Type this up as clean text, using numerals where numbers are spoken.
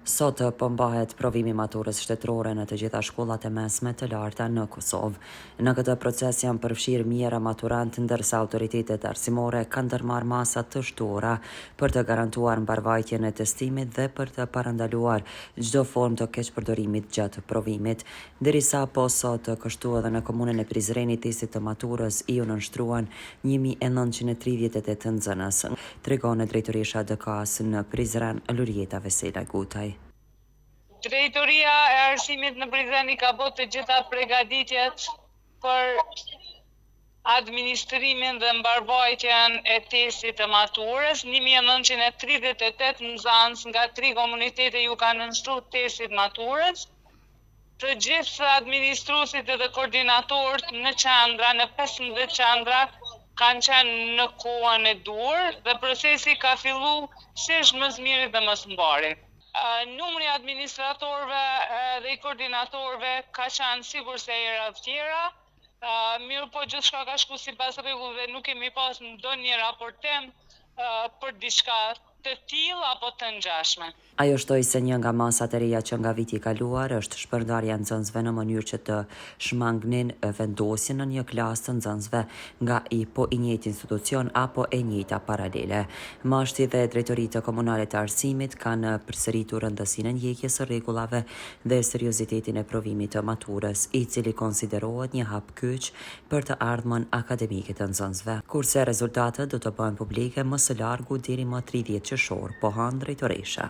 Sot po mbahet provimi i maturës shtetërore në të gjitha shkollat e mesme të larta në Kosovë. Në këtë proces janë përfshirë mijëra maturantë, ndërsa autoritetet arsimore kanë ndërmarrë masa të shtuara për të garantuar mbarëvajtjen e testimit dhe për të parandaluar çdo formë të keqpërdorimit gjatë provimit. Derisa po sot, kështu edhe në komunën e Prizrenit testit të maturës iu nënshtruan 1938 nxënës, tregon drejtoresha e DKA-së në Prizren, Lurjeta Veselaj-Gutaj. Drejtoria e Arsimit në Prizren i ka bo të gjitha pregaditjet për administrimin dhe mbarëvajtjen e testit të maturës. 1938 nxënës nga tri komunitete iu kanë nënshtru testit maturës. Të gjithë administruesit edhe koordinatorët në qendra, në 15 qendra, kanë qenë në kohën e duhur dhe procesi ka fillu si është më së miri dhe më së mbari. Numri i administratorëve dhe i koordinatorëve ka qenë sikurse herave tjera, mirëpo gjithçka ka shku sipas rregullave, nuk kemi pas ndonjë raportim për diçka të tillë apo të ngjashme. Ajo shtoi se një nga masat e reja që nga viti i kaluar është shpërndarja e nxënësve në mënyrë që të shmangnin vendosjen në një klasë të nxënësve nga i po i njëjti institucion apo e njëjta paralele. MASHT-i dhe drejtoritë komunale të arsimit kanë përsëritur rëndësinë e ndjekjes së rregullave dhe seriozitetin e provimit të maturës, i cili konsiderohet një hap kyç për të ardhmen akademike të nxënësve. Kurse rezultatet do të bëhen publike më së largu deri më 30 qershor, pohon drejtoresha.